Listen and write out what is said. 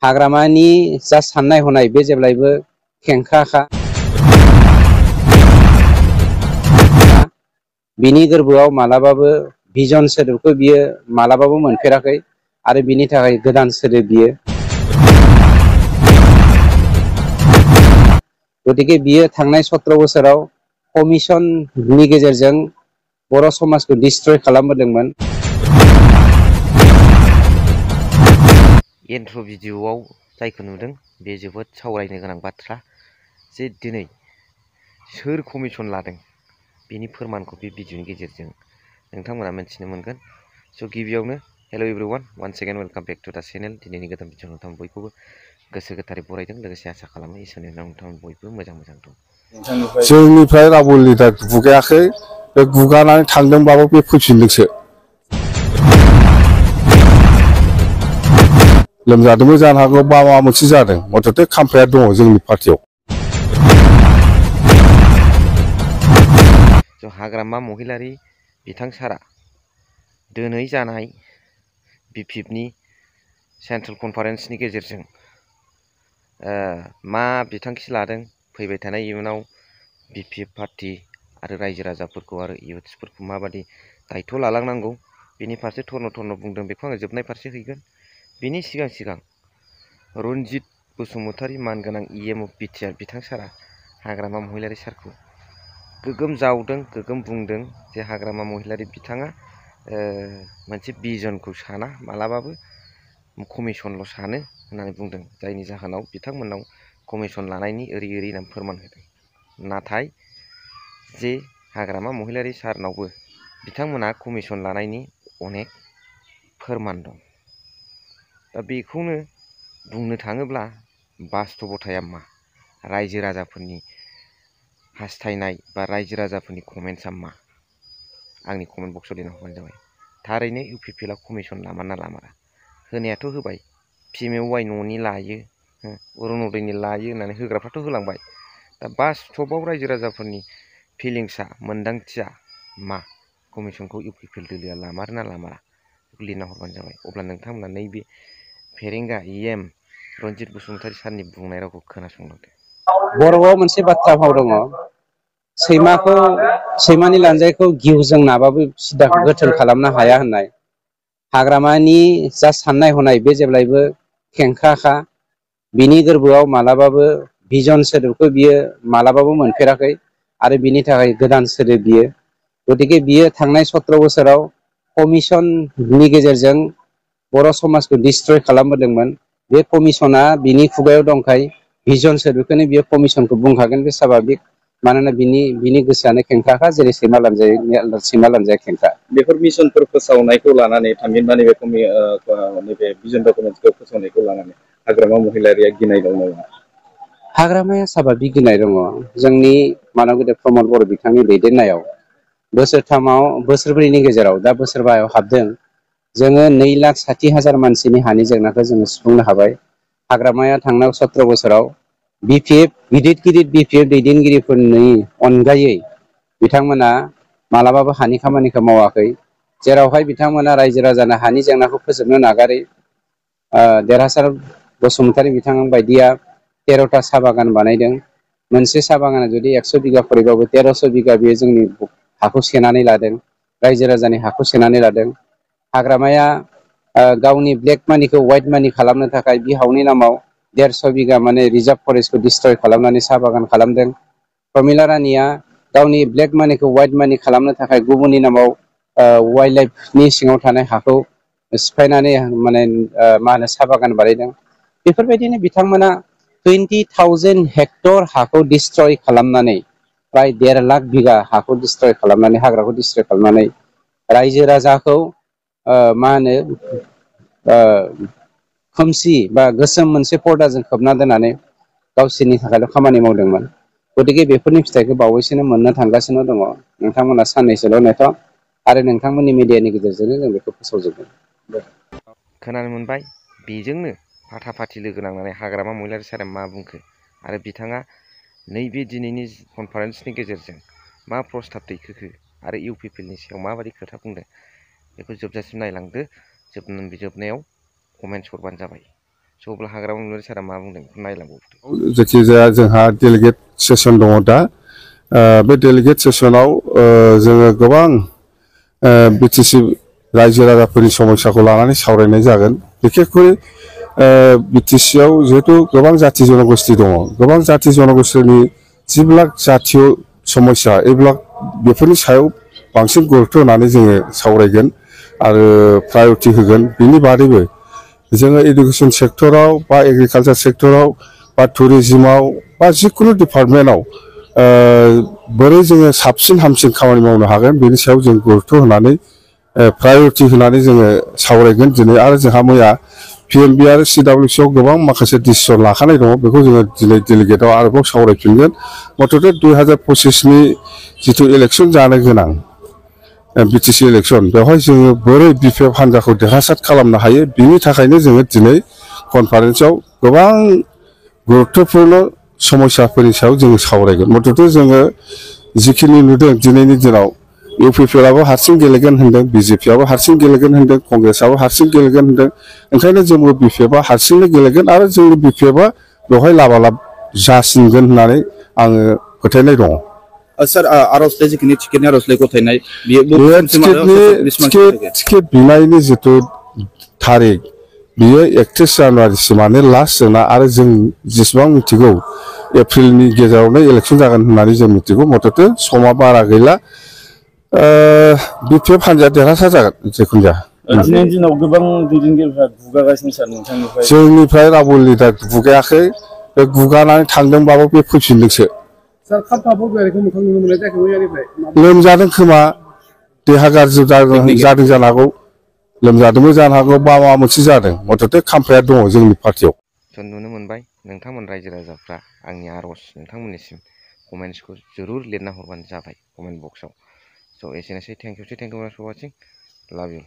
हाग्रामानि जा साननाय हनाय बे जेब्लायबो खेंख्राखा। बिनि गोरबोआव मालाबाबो भिजन सोदोबखौ बियो मालाबाबो मोनफेराखै आरो बिनि थाखाय गोदान सोदोब बियो। गतिके बियो थांनाय 17 बोसोराव कमिसननि गेजेरजों बर' समाजखौ डिस्ट्रय खालामबोदोंमोन। इन्ट्र' भिडिअ'आव जायखौ नुदों बे जोबोद सावरायनो गोनां बाथ्रा जे दिनै सोर कमिसन लादों बेनि फोरमानखौ बे भिडिअ'नि गेजेरजों नोंथांमोना मिथिनो मोनगोन। स' गिबियावनो hello' everyone once again welcome back to the channel. दिनैनि गोदान भिडिअ नोंथां बयखौबो गोसो गोथारै बरायदों, लोगोसे आसा खालामो इसोरनि उनाव नोंथां बयबो मोजां दं। जोंनिफ्राय रावबो लिडार गुगायाखै, बे गुगानानै थांदोंबाबो बे फैफिनदोंसो। लोमजादोंबो जानो हागौ, माबा मोनसे जादों, मथथे खामफ्लाया दङ जोंनि पार्टियाव। हाग्रामा महिलारि बिथां सारा दिनै जानाय बिपिएफनि सेन्ट्रेल कनफारेन्सनि गेजेरजों मा बिथांखि लादों, फैबाय थानाय इयुनाव बिपिएफ पार्टी आरो रायजो राजाफोरखौ आरो इयुथ्सफोरखौ माबादि दायथ' लालांनांगौ बेनि फारसे थर्न बुंदों। बेखौ आङो जोबनाय फारसे हैगोन। बिनि सिगां रन्जित बसुमतारी मानगोनां EM अफ बिटिआर बिथां सारा हाग्रामा महिलारि सारखौ गोगोम जावदों, गोगोम बुंदों जे हाग्रामा महिलारि बिथाङा मोनसे भिजनखौ साना, मालाबाबो कमिसनल' सानो होननानै बुंदों। जायनि जाहोनाव बिथांमोननाव कमिसन लानायनि ओरै होननानै फोरमान होदों। नाथाय जे हाग्रामा महिलारि सारनावबो बिथांमोना कमिसन लानायनि अनेक फोरमान दं। दा बेखौनो बुंनो थाङोब्ला बास्तबताया मा, रायजो राजाफोरनि हास्थायनाय बा रायजो राजाफोरनि कमेन्टसा मा, आंनि कमेन्ट बक्सआव लिरना हरबानो जाबाय। थारैनो इउपिपिएलआ कमिसन लामारा लामारा, होनायाथ' होबाय, PMAY न'नि लायो, अरुण'दयनि लायो होननानै होग्राफ्राथ' होलांबाय। दा बास्तबआव रायजो राजाफोरनि फिलिंसा, मोन्दांथिया मा, कमिसनखौ इउपिपिएल दोलोआ लामारो ना लामारा, बेखौ लिरना हरबानो जाबाय। अब्ला नोंथांमोना नैबे फेरेंगा EM रन्जित बसुमतारी सारनि बुंनाय रावखौ खोनासंलांदो। बर'आव मोनसे बाथ्रा भाव दङ, सैमानि लानजायखौ गिहुजों नाबाबो सिदा गोथों खालामनो हाया होननाय। हाग्रामानि जा साननाय हनाय बे जेब्लायबो खेंख्राखा। बिनि गोरबोआव मालाबाबो भिजन सोदोबखौ बियो मालाबाबो मोनफेराखै आरो बिनि थाखाय गोदान सोदोब बियो। गतिके बियो थांनाय 17 बोसोराव कमिसननि गेजेरजों बर' समाजखौ डिस्ट्रय खालामबोदोंमोन। बे कमिसना बिनि खुगायाव दंखाय भिजन सोदोबखौनो बियो कमिसनखौ बुंखागोन, बे स्वाभाबिक। मानोना बिनि गोसोआनो खेंख्राखा, जेरै सैमा लानजाया खेंख्रा। बेफोर मिशनफोर फोसावनायखौ लानानै, थामहिनबा नैबे भिजन डकुमेन्टखौ फोसावनायखौ लानानै हाग्रामा महिलारिया गिनाय दं नामा? हाग्रामाया स्वाभाबिक गिनाय दङ। जोंनि मानब गेदेर प्रमद बर' बिथांनि दैदेननायाव बोसोरब्रैनि गेजेराव दा बोसोरबायाव हाबदों। जोङो 2,60,000 मानसिनि हानि जेंनाखौ जोङो सुफुंनो हाबाय। हाग्रामाया थांनाय 17 बोसोराव गिदिर बिपिएफ दैदेनगिरिफोरनि अनगायै बिथांमोना मालाबाबो हानि खामानिखौ मावाखै। जेरावहाय बिथांमोना रायजो राजानो हानि जेंनाखौ फोजोबनो नागारै देरहासार बसुमतारी बिथां बायदिया 13ता साहा बागान बानायदों। मोनसे साहा बागाना जुदि 100 बिगा खरैबाबो 1300 बिगा बेयो जोंनि हाखौ सेनानै लादों, रायजो राजानि हाखौ सेनानै लादों। हाग्रामाया गावनि ब्लेक मानिखौ व्हाइट मानि खालामनो थाखाय बिहावनि नामाव 150 बिगा माने रिजार्भ फरेस्टखौ डिस्ट्रय खालामनानै साहा बागान खालामदों। प्रमिला रानिया गावनि ब्लेक मानिखौ व्हाइट मानि खालामनो थाखाय गुबुननि नामाव वाइल्ड लाइफनि सिङाव थानाय हाखौ सिफायनानै साहा बागान बानायदों। बेफोरबायदिनो बिथांमोना 20,000 हेक्टर हाखौ डिस्ट्रय खालामनानै, प्राय 1.5 लाख बिगा हाखौ डिस्ट्रय खालामनानै, हाग्राखौ डिस्ट्रय खालामनानै रायजो राजाखौ खोमसि बा गोसोम मोनसे पर्दाजों खोबना दोननानै गावसोरनि थाखायल' खामानि मावदोंमोन। गतिके बेफोरनि फिथाइखौ बावैसोनो मोननो थांगासिनो दङ। नोंथांमोना साननैसोल' नेथ' आरो नोंथांमोननि मिडियानि गेजेरजोंनो जों बेखौ फोसावजोबगोन। खोनानो मोनबाय बेजोंनो फाथाफाथि लोगो नांनानै हाग्रामा महिलारि सारा मा बुंखो आरो बिथाङा नैबे दिनैनि कनफारेन्सनि गेजेरजों मा प्रस्ताब दैखोखो आरो इउपिपिएलनि सायाव माबायदि खोथा बुंदों, बेखौ जोबजासिम नायलांदो। जोबनायाव कमेन्ट्स हरबानो जाबाय। स' अब्ला हाग्रामा महिलारि सारा मा बुंदों बेखौ नायलांबावदो। जायखिजाया जोंहा डेलिगेट सेसन दङ दा बे डेलिगेट सेसनाव जोङो गोबां बिटिसि रायजो राजाफोरनि समस्याखौ लानानै सावरायनाय जागोन। बिखेखকৈ बिटिसिआव जिहेतु गोबां जाथि जनगोष्ठी दङ, गोबां जाथि जनगोष्ठीनि जिबिलाक जातीय समस्या एब्लाक बेफोरनि सायाव बांसिन गुरुत्व होनानै जोङो सावरायगोन आरो प्रायरिटि होगोन। बिनि बादैबो जोङो इडुकेसन सेक्टराव बा एग्रिकालचार सेक्टराव बा टुरिज्माव बा जिखुनु डिपार्टमेन्टआव बोरै जोङो साबसिन हामसिन खामानि मावनो हागोन बेनि सायाव जों गुरुत्व होनानै प्रायरिटि होनानै जोङो सावरायगोन दिनै। आरो जोंहा मैया PMB आरो CWCआव गोबां माखासे डिसिसन लाखानाय दङ, बेखौ जोङो दिनै डेलिगेटआव आरोबाव सावरायफिनगोन। मथथे 2025नि जिथु इलेक्सन जानो गोनां बिटिसि इलेक्सन, बेवहाय जोङो बोरै BPF हान्जाखौ देरहासार खालामनो हायो बिनि थाखायनो जोङो दिनै कनफारेन्सआव गोबां गुरुत्वपूर्ण समस्याफोरनि सायाव जोङो सावरायगोन। मथथे जोङो जिखिनि नुदों दिनैनि दिनाव UPPआबो हारसिं गेलेगोन होनदों, BJPआबो हारसिं गेलेगोन होनदों, कंग्रेसआबो हारसिं गेलेगोन होनदों। ओंखायनो जोंबो BPFआ हारसिंनो गेलेगोन आरो जोंनि BPFआ बेवहाय लाबालाब जासिनगोन होननानै आङो फोथायनाय दङ। सार आर'जलाइ जिखिनि टिकेटनि आर'जलाइ गथायनाय बे टिकेट बिनायनि जिथु थारिख बियो 31 जानुवारिसिमानो लास्ट जोंना। आरो जों जेसेबां मिथिगौ एप्रिलनि गेजेरावनो इलेक्सन जागोन होननानै जों मिथिगौ। मथथे समा बारा गैला, BPF हान्जाया देरहासार जागोन जिखुनु जाया। दिनैनि दिनाव गोबां दैदेनगिरिफ्रा गुगागासिनो सार नोंथांनिफ्राय। जोंनिफ्राय रावबो लिडार गुगायाखै, बे गुगानानै थांदोंबाबो बे फैफिनदोंसो। सार खाम्फाफोर बेरायखौ मोखां नुनो मोननाय जायाखै मैयानिफ्राय। लोमजादों खोमा, देहा गाज्रि जादों जानो हागौ, लोमजादोंबो जानो हागौ, बा माबा मोनसे जादों। मथथे खाम्फाया दङ जोंनि पार्टियाव। जों नुनो मोनबाय नोंथांमोन रायजो राजाफ्रा आंनि आर'ज नोंथांमोननिसिम कमेन्ट्सखौ जरुर लिरना हरबानो जाबाय कमेन्ट बक्सआव। स' एसेनोसै, थेंक इउ फर वाचिं, लाभ इउ।